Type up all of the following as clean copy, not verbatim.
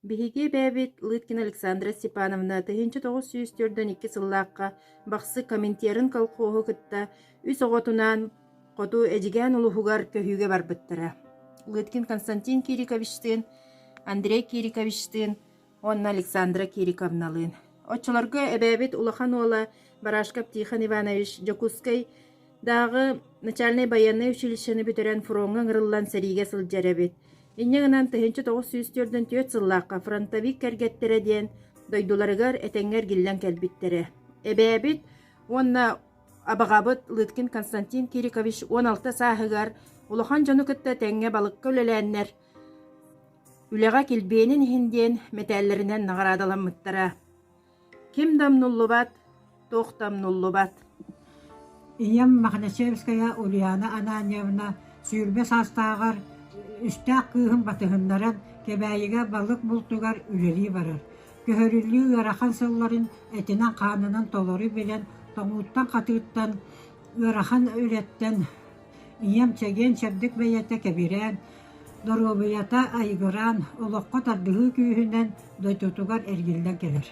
Биһиги эбээбит Лыткина Александра Степановна 1942 сыллаахха Бахсы Коминтерн колхоһу кытта үс оҕотунаан хоту Эдьигээн улууһугар көһүүгэ барбыттара. Лыткин Константин Кириковичтыын, Андрей Кириковичтыын уонна Александра Кириковналыын. Оччолорго эбээбит улахан уола Барашков Тихон Иванович Дьокуускай Дааҕы начальнай байыаннай училищены бүтэрэн фроҥҥа ыҥырыллан сэриигэ сылдьар эбит. Инньэ гынан 1944 сыллаахха фронтовик кэргэттэрэ диэн дойдуларыгар этэҥҥэ эргиллэн кэлбиттэрэ. Эбээбит уонна абаҕабыт Лыткин Константин Кирикович 16 сааһыгар улахан дьону кытта тэҥҥэ балыкка үлэлээннэр үлэҕэ килбиэнин иһин диэн мэтээллэринэн наҕараадаламмыттара. Ким да умнуллубат, туох да умнуллубат. Ийэм Мохначевская Ульяна Ананьевна 20 саастааҕар үстээх кыыһын батыһыннаран Кэбээйигэ балык бултугар үлэлии барар. Көһөрүллүү ыарахан сылларын этинэн-хаанынан толору билэн, тоҥууттан-хатыыттан, ыарахан үлэттэн Ийэм чэгиэн-чэбдик бэйэтэ кэбирээн, доруобуйата айгыраан, олоххо тардыһыы күүһүнэн дойдутугар эргиллэн кэлэр.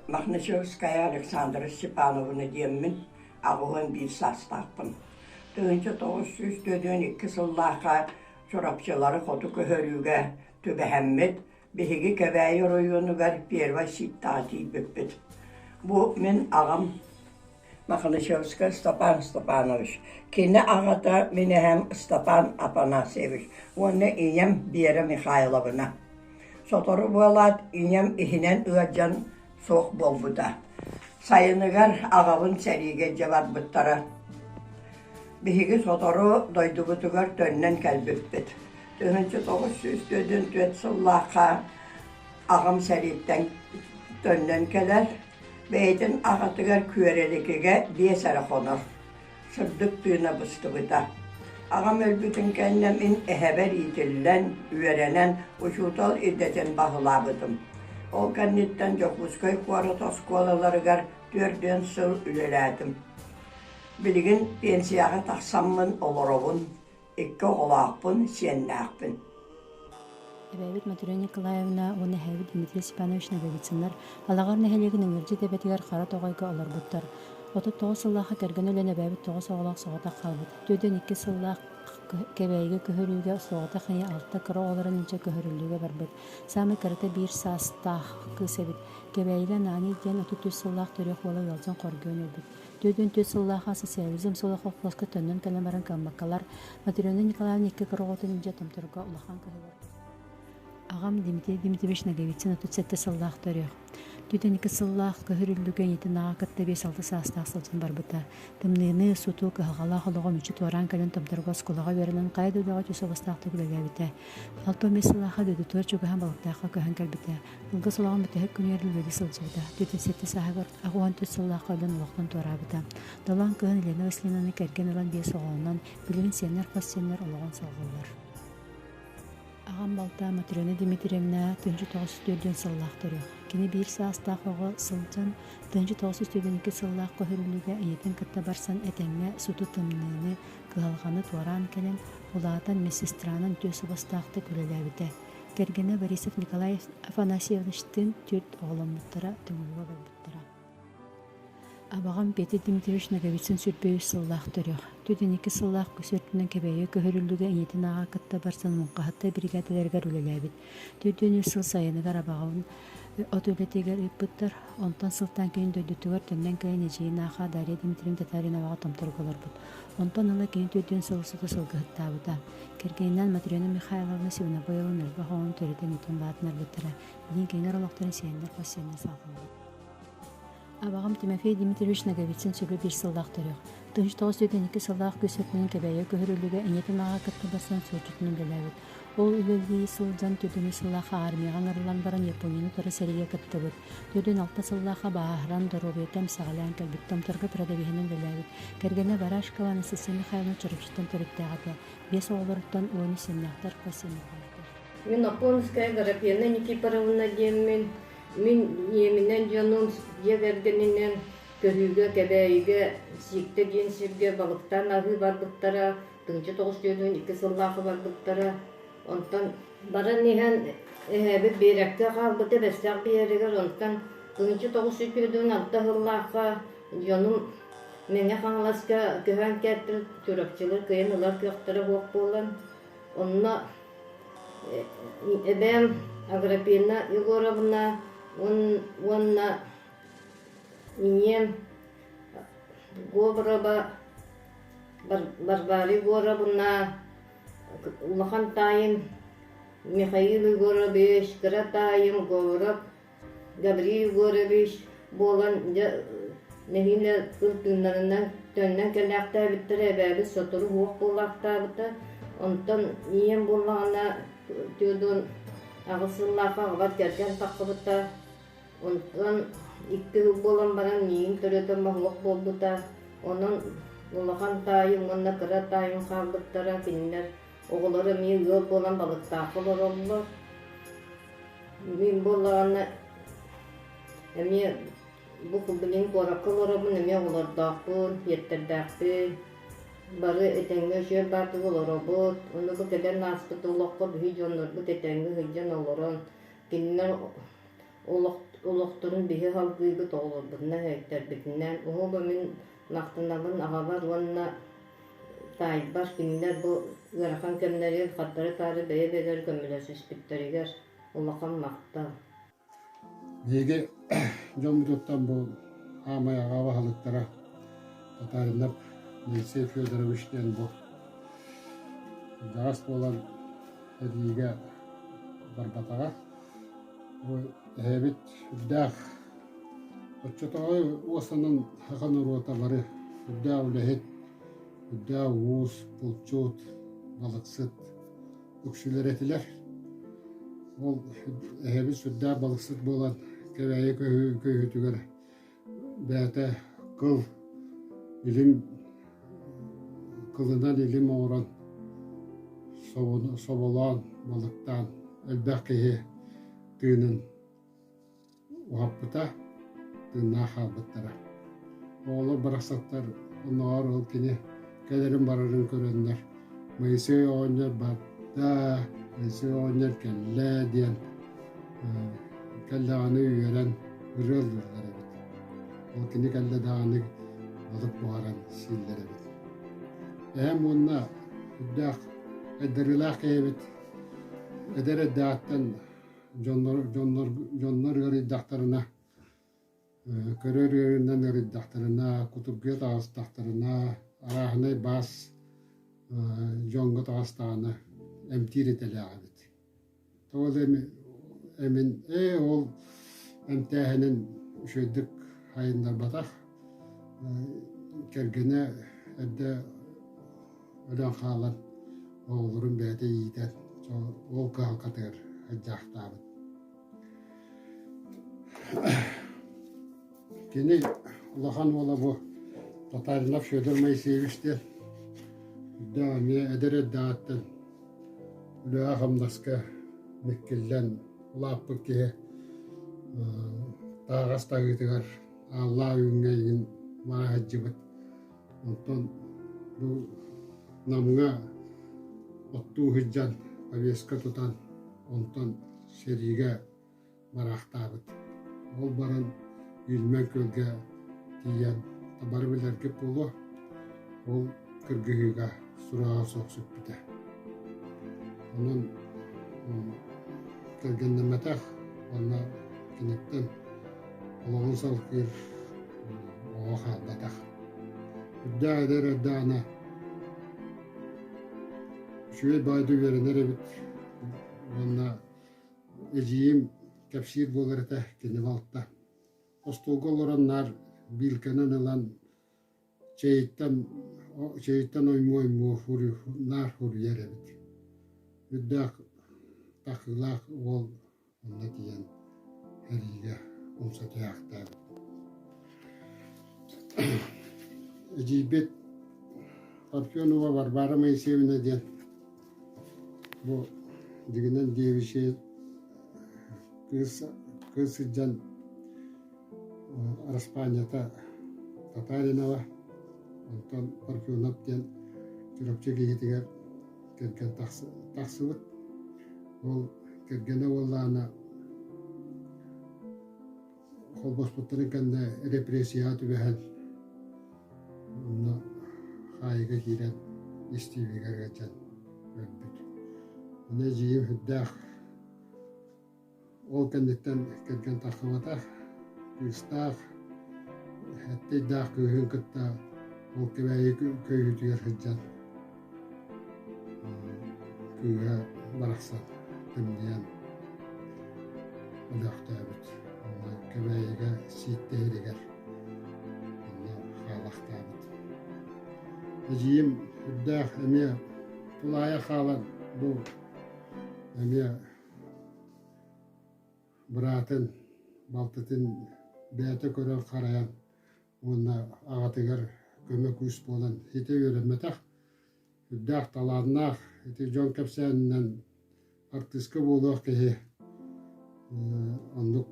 Мохначевская Александра Степановна диэммин, 81 саастаахпын. 1942 сыллаахха Чурапчылары хоту көһөрүүгэ түбэһэммит, биһиги Кэбээйи оройуонугар Первай Сииттаҕа тиийбиппит. Бу мин аҕам Мохначевскай Степан Степанович, кини аҕата мин эһэм Степан Афанасьевич уонна ийэм Вера Михайловна. Сотору буолаат ийэм иһинэн ыалдьан суох буолбута. Сайыныгар аҕабын сэриигэ илдьэ барбыттара. Биһиги сотору дойдубутугар төннөн кэлбиппит. 1944 сыллаахха аҕам сэрииттэн төннөн кэлэр. Бэйэтин аҕатыгар Күөрэликигэ 5 эрэ хонор, сырдык тыына быстыбыта. Аҕам өлбүтүн кэннэ мин эһэбэр иитиллэн, үөрэнэн, учуутал идэтин баһылаабытым. Ол кэнниттэн Дьокуускай куорат оскуолаларыгар 40 сыл үлэлээтим. Билигин пенсияҕа тахсаммын олоробун. Икки оҕолоохпун, сиэннээхпин. Эбээбит Матрена Николаевна уонна эһээбит Дмитрий Степанович Ноговицыннар Алаҕар нэһилиэгин Ыҥырдьы эбэтигэр Хара Тоҕойго олорбуттар. 39 сыллаахха кэргэн өлөн эбээбит тоҕус оҕолоох соҕотох хаалбыт. 42 сыллаах Кэбээйигэ көһөрүүгэ соҕотох ийэ алта кыра оҕолорун илдьэ көһөрүллүүгэ барбыт. Саамай кырата биир саастаах кыыс эбит. Кэбээйигэ Ананий диэн 33 сыллаах төрүөх уола ыалдьан хоргуйан өлбүт. 44 сыллаах социализм суола холкуоска төннөн кэлэн баран кыаммаккалар, Матрена Николаевна икки кыра оҕотун илдьэ Томторго улахан кыһыгар Аҕам Дмитрий Дмитриевич Ноговицын 37 сыллаах төрүөх. 42 сыллаах көһөрүллүүгэ ийэтин аҕа кытта 5-6 саастаах сылдьан барбыта. Тымныыны, суту, кыһалҕалаах олоҕу мүччү туораан кэлэн Томторго оскуолаҕа үөрэнэн хайа да үлэҕэ үтүө суобастаахтык үлэлээбитэ. 65 сыллаахха дойдутугар чугаһаан Балыктаахха көһөн кэлбитэ. Кылгас олоҕун бүтэһик күнүгэр үлэлии сылдьыбыта. 47 сааһыгар 84 сыллаахха өлөн олохтон туораабыта. Долоон кыһын Елена Васильевнаны кэргэн ылан биэс оҕолонон, билигин сиэннэр хос сиэннэр олоҕун салҕыыллар. Аҕам балта Матрена Дмитриевна 1904 сыллаах төрүөх. Кини биир саастаах оҕо сылдьан, 1942 сыллаах көһөрүллүүгэ ийэтин кытта барсан этэҥҥэ суту тымныыны, кыһалҕаны туораан кэлэн, улаатан медсестранан үтүө суобастаахтык үлэлээбитэ. Кэргэнэ Борисов Николай Афанасьевичтыын түөрт оҕоломмуттара, Төҥүлүгэ олорбуттара. Абаҕам Петя Дмитриевич Ноговицын 23 сыллаах төрүөх. 42 сыллаах көс өртүнэн Кэбээйи көһөрүллүүгэ ийэтин ааҕа кытта барсан муҥхаһытта биригээдэлэригэр үлэлээбит. 43 сыл сайыныгар абаҕабын от үлэтигэр ыыппыттар. Онтон сылтаан кини дойдутугар төннөн кэлэн эдьиийин аахаа Дарья Дмитриевна Татариноваҕа Томторго олорбут. Онтон ыла кини 40 сыл устата сылгыһыттаабыта. Кэргэнинээн Матрена Михайловна Свинобоевалыын элбэх оҕону төрөтөн иитэн улаатыннарбыттара. Билигин кинилэр олохторун сиэннэр хос сиэннэр салҕыыллар. Абаҕам Тимофей Дмитриевич Ноговицын сүбэ биир сыллаах төрүөх. 1902 сыллаах күс өттүнэн Кэбээйи көһөрүллүүгэ ийэтин ааҕа кытта барсан суотчутунан үлэлээбит. Ол үлэлии сылдьан 4 сыллаах армияҕа ыҥырыллан баран Японияны утары сэриигэ кыттыбыт. 46 сыллаахха бааһыран, доруобуйата эмсэҕэлээн кэлбит. Томторго продавеһынан үлэлээбит. Кэргэнэ Барашкова Анастасия Михайловна Чурапчыттан төрүттээх этэ. Биэс оҕолоруттан 13 сиэннээхтэр, хос сиэннээхтэр. Мин Оконская Аграфена Никифоровна диэммин, мин ийэминэн дьонум дьиэ кэргэнинэн Көһүүгэ, Кэбээйигэ, Сииктэ диэн сиргэ балыктаан аһыы барбыттара, 1942 сыллаахы барбыттара. Онтон баран иһэн Эһээбит биэрэккэ хаалбыта Бэстээх биэригэр, онтон 1946 сыллаахха дьонум Мэҥэ Хаҥаласка көһөн кэлтэр Чурапчылар кыайан ылар кыахтара суох буолан, онно эбээм Аграпина Егоровна уонна ийэм Говорова Варвара Егоровна улахан таайым Михаил Егорович, кыра таайым Говоров Гаврил Егорович буолан дьэ нэһиилэ кыл тыыннарынан төннөн кэлээхтээбиттэрэ, эбээбит сотору уох буолаахтаабыта. Онтон ийэм буоллаҕына 48 сыллаахха аҕабар кэргэн тахсыбыта. Онтон икки сыл буолан баран миигин төрөтөн моһуок буолбута. Онон улахан таайым уонна кыра таайым хаалбыттара. Кинилэр оҕолоро эмиэ ыал буолан балыктаахха олороллор. Мин буоллаҕына эмиэ бу билигин куоракка олоробун, эмиэ оҕолордоохпун, сиэттэрдээхпин. Бары этэҥҥэ үчүгэй баардык олоробут. Ону бу кэлэн ааспыт олоххо биһи дьоннорбут этэҥҥэ сылдьан олорон, кинилэр олохторун биһи салгыыбыт оҕолорбутунан, эһэттэрбитинэн. Уһуга мин махтанабын аҕабар уонна таайбар кинилэр бу ыарахан кэмнэригэр хардары-таары бэйэ-бэйэлэрин көмөлөсүспүттэригэр улахан махтал. Биһиги дьоммутуттан бу хаамай аҕа баһылыктара Татаринов Алексей Федорович диэн бу кырдьаҕас буолан сэриигэ барбатаҕа. Бу эһэбит үрдээх оччотооҕу уостанан саха норуота бары үрдээх үлэһит, үрдээх уус, булчут, балыксыт үксүлэр этилэр. Ол эһэбит сүрдээх балыксыт буолан Кэбээйи көһүүтүгэр бэйэтэ кыл илим кылынан илим оҥорон соболоон балыктаан элбэх киһи тыынын уһаппыта, тыыннаах хаалбыттара. Оҕолор барахсаттар оннооҕор ол кини кэлэрин-барарын көрөннөр Моисей оҕонньор барда, Моисей оҕонньор кэллэ диэн кэллэҕинэ үөрэн ырыа ыллыыллар эбит. Ол кини кэллэ даҕаны балык буһаран сииллэр эбит. Эһэм уонна үрдээх айдарыылаах киһи эбит. Эдэр эрдэҕиттэн дьоннор, дьоннор, дьоннор ыарыйдахтарына, көрөр ыарыынан ыарыйдахтарына, кутургуйа таҕыстахтарына, арааһынай баас дьоҥҥо таҕыстаҕына эмтиир идэлээх эбит. Тоҕо да эмин ээ ол эмтээһинин үчүгэйдик хайыннарбатах, кэргэнэ эрдэ өлөн хаалан оҕолорун бэйэтэ иитэн ол кыһалҕатыгар сылдьаахтаабыт. Кини улахан уола бу Татаринов Федор Моисеевич диэн үрдээх эмиэ эдэр эрдэҕиттэн үлэҕэ-хамнаска миккиллэн улааппыт киһи тааҕас таһыытыгар ааллаах үүҥҥэ игин бара сылдьыбыт. Онтон бу Намҥа оттуу сылдьан повестка тутан онтон сэриигэ бараахтаабыт. Ол баран Ильмень күөлгэ тиийэн бары билэргит буолуо, ол кыргыһыыга сураҕа суох сүппүтэ. Онон кэргэннэммэтэх уонна киниттэн олоҕун салгыыр оҕо хаалбатах. Үрдээх эдэр эрдэҕинэ үчүгэй баайда үөрэнэр эбит уонна Эдьиийим кэпсиир буолар этэ кини балта. Остуолга олорон наар биилкэнэн ылан чэйиттэн чэйиттэн оймуу-оймуу наар суруйар эбит. Үрдээх тахыылаах уол онно тиийэн сэриигэ умса түһээхтээбит. Эдьиийбит Парфенова Варвара Моисеевна диэн Бу дьиҥинэн девичьи кыыс кыыс сылдьан араспаанньата Татаринова, онтон Парфенов диэн Чурапчы киһитигэр кэргэн тахсыбыт. Ол кэргэнэ уоллаана холбоспуттарын кэннэ репрессияҕа түбэһэн онно хаайыыга киирэн истиибигэр ыалдьан өлбүт. Онно эдьиийим сүрдээх Ол кэнниттэн кэргэн тахсыбатах, кыыстаах, эттийдээх кыыһын кытта ол Кэбээйи көйүүтүгэр сылдьан кыыһа барахсан тымныйан өлөөхтөөбүт. Онно Кэбээйигэ Сииттэ иһиригэр онно хаалахтаабыт. Эдьиийим үрдээх эмиэ тулаайах хаалан бу эмиэ Быраатын, балтытын бэйэтэ көрөн-харайан уонна аҕатыгар көмө күүс буолан ситэ үөрэммэтэх, үрдээх талааннаах, ити дьон кэпсээнинэн артыыска буолуох киһи оннук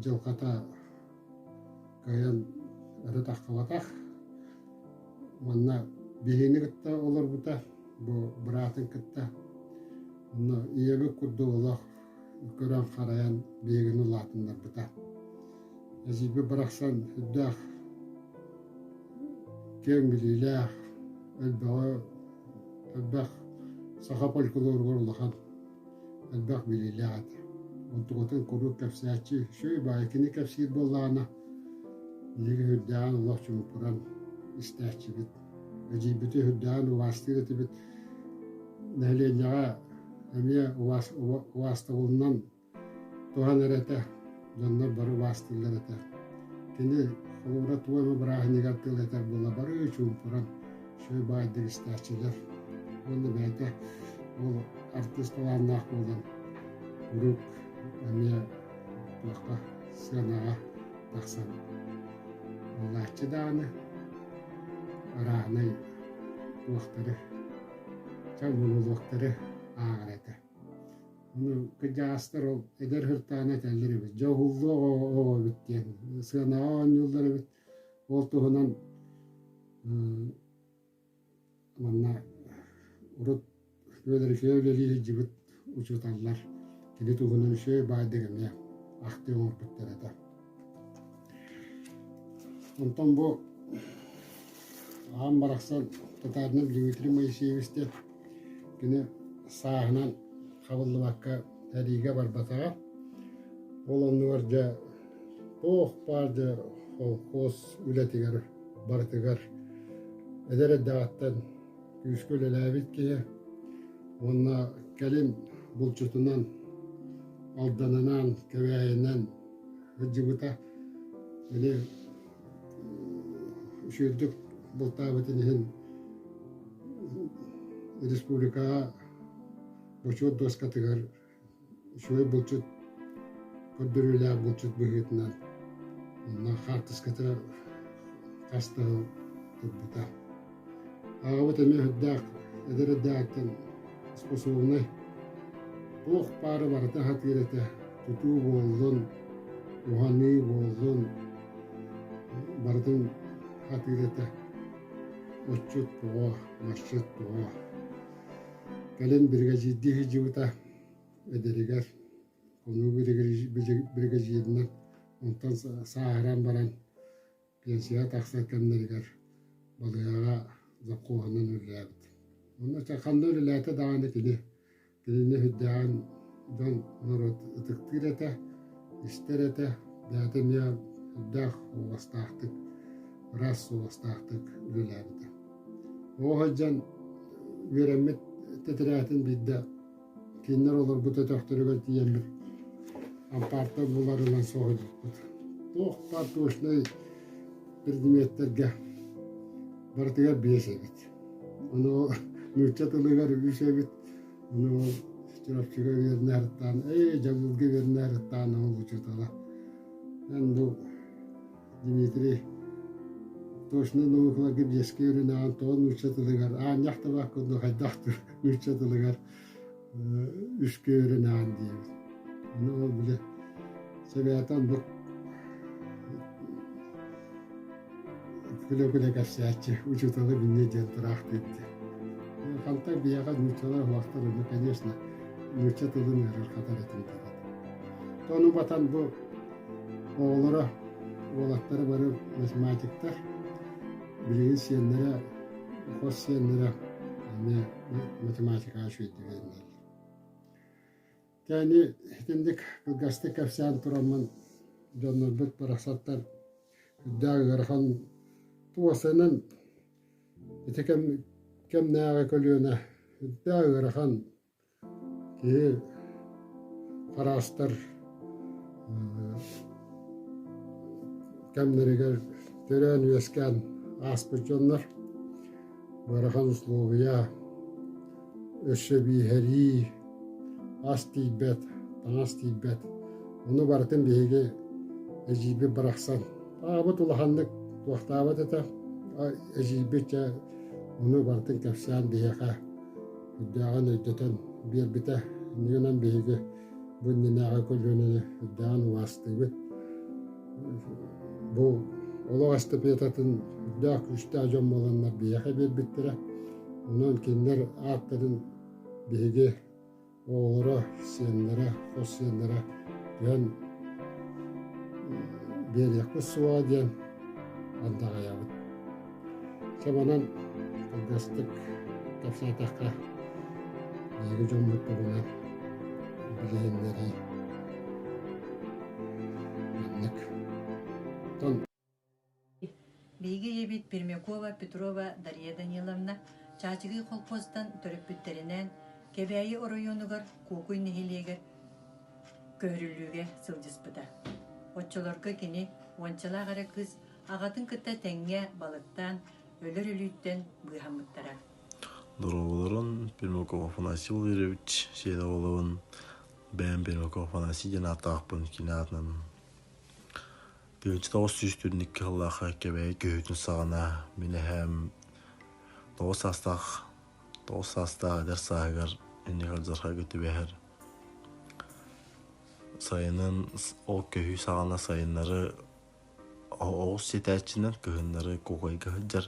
дьылҕата кыайан өрө тахсыбатах. Манна биһигини кытта олорбута, бу быраатын кытта. Онно ийэбит курдук олох көрөн-харайан биһигини улаатыннарбыта. Эдьиийбит барахсан үрдээх киэҥ билиилээх, элбэҕи элбэх саха фольклоругар улахан элбэх билиилээх этэ. Онтукатын куруук кэпсээччи үчүгэй баҕайы кини кэпсиир буоллаҕына, биһиги сүрдээҕин олох чуҥкуран истээччибит. Эдьиийбити сүрдээҕин убаастыыр этибит. Нэһилиэнньэҕэ эмиэ убаастабылынан туһанар этэ, дьоннор бары убаастыыллар этэ. Кини холобура туох эмэ бырааһынньыгар тыл этэр буола бары чуумпуран үчүгэй баайдык истээччилэр. Уонна бэйэтэ ол артыыс талааннаах буолан куруук эмиэ туохха сыанаҕа тахсан ыллааччы даҕаны арааһынай туохтары ча монолуоктары ааҕар этэ. Ону кырдьаҕастар ол эдэр һыртааны этэллэр эбит, дьэ уһуллуох оҕо эбит диэн сыанаҕа оонньууллар эбит. Ол туһунан манна урут Үөлэрикэйэ үлэлии сылдьыбыт учууталлар кини туһунан үчүгэй баайдык эмиэ ахтыы оҥорбуттар этэ. Онтон бу аҕам барахсан Татаринов Дмитрий Моисеевич диэн кини сааһынан хабыллыбакка сэриигэ барбатаҕа. Ол оннугар дьэ туох баар дьэ холкуос үлэтигэр барытыгар эдэр эрдэҕиттэн күүскэ үлэлээбит киһи уонна кэлин булчутунан Алданынан, Кэбээйинэн сылдьыбыта. Били үчүгэйдик бултаабытын иһин республикаҕа бочуот дуоскатыгар үчүгэй булчут, көрдөрүүлээх булчут быһыытынан онно хаартыската хас да сыл турбута. Аҕабыт эмиэ үрдээх, эдэр эрдээҕиттэн способнай, туох баары барыта сатыыр этэ, тутуу буоллун, уһаныы буоллун, барытын сатыыр этэ. Отчут тоҕо, масчыт тоҕо. Кэлин биригэдьиирдии сылдьыбыта эдэригэр, хонуу биригэдьииринэн, онтон сааһыран баран пенсияҕа тахсар кэмнэригэр балыыһаҕа завхоһунан үлэлээбит. Онно ханна үлэлээтэ даҕаны кини кинини сүрдээҕин дьон норуот ытыктыыр этэ, истэр этэ, бэйэтэ эмиэ сүрдээх уобастаахтык, ыраас суобастаахтык үлэлээбитэ. Оҕо сылдьан үөрэммит тэтэрээтин биирдэ кинилэр олорбут өтөхтөрүгэр тиийэммит ампаартан булар ылан соһуйбуппут. Туох баар точнай предметтэргэ барытыгар биэс эбит. Ону нуучча тылыгар үс эбит, ону ол Чурапчыга үөрэнэ ээ Дьабыылга үөрэнэ ол учуутала. Эн бу Дмитрий точно наукаларга биэскэ үөрэнэҕин тоҕо нуучча тылыгар аанньах да баар курдук хайдах нуучча тылыгар үскэ үөрэнэҕин диэбит. Ону ол били сэбээтэ оннук күлэ-күлэ кэпсээччи учууталы билиэ диэн тураахтыыр диэн. Хантан биһиэхэ нууччалар уһуохтар ону конечно. нуучча тылын ыарырҕатар этим диэбит. Ону батан бу оҕолоро, уолаттара бары математиктар, билигин сиэннэрэ, хос сиэннэрэ эмиэ математикаҕа үчүгэйдик үөрэнэллэр. Кэни итинник кылгастык кэпсээн тураммын дьоннорбут барахсаттар үрдээх ыарахан туосанан ити кэм кэмнээҕи көлүөнэ үрдээх ыарахан киһи хараастар кэмнэригэр төрөөн-үөскээн ааспыт дьоннор ыарахан услуобуйа өссө бииһэрии, ас тиийбэт, таҥас тиийбэт. Ону барытын биһиги эдьиийбит барахсан аҕабыт улаханнык туохтаабат этэ. Эдьиийбит дьэ ону барытын кэпсээн биһиэхэ үрдээҕин өйдөтөн биэрбитэ. Иннинэн биһиги бу иннинээҕи көлүөнэни үрдээҕин убаастыыбыт. Бу олох эстафетатын үрдээх күүстээх дьон буоланнар биһиэхэ биэрбиттэрэ. Онон кинилэр ааттарын биһиги оҕолоро, сиэннэрэ, хос сиэннэрэ түһэн биэриэхпит суоҕа диэн андаҕайабыт. Чэ манан кылгастык кэпсээтэххэ биһиги дьоммут туһунан билиһиннэрии маннык. Оттон Биһиги ийэбит Пермякова Петрова Дария Даниловна Чаачыгый колхозтан төрөппүттэринээн Кэбээйи оройуонугар Куокуй нэһилиэгэр көһөрүллүүгэ сылдьыспыта. Оччолорго кини уончалаах эрэ кыыс аҕатын кытта тэҥҥэ балыктаан өлөр өлүүттэн быыһаммыттара. Дорооболорун, Пермяков Афанасий Валерьевич сиэн оҕолорун бэйэм Пермяков Афанасий диэн ааттаахпын кини аатынан 1992 сыллаахха Кэбээйи көһүүтүн саҕана мин эһээм 9 саастаах 9 саастаах эдэр сааһыгар иннигэр алдьархайга түбэһэр. Сайынын ол көһүү саҕана сайыннары оҕус ситээччинэн кыһыннары куокайга сылдьар.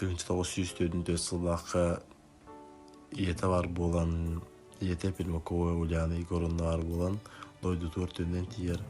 1944 сыллаахха ийэтэ баар буолан, ийэтэ Пермякова Ульяна Егоровна баар буолан дойдутугар төннөн тиийэр.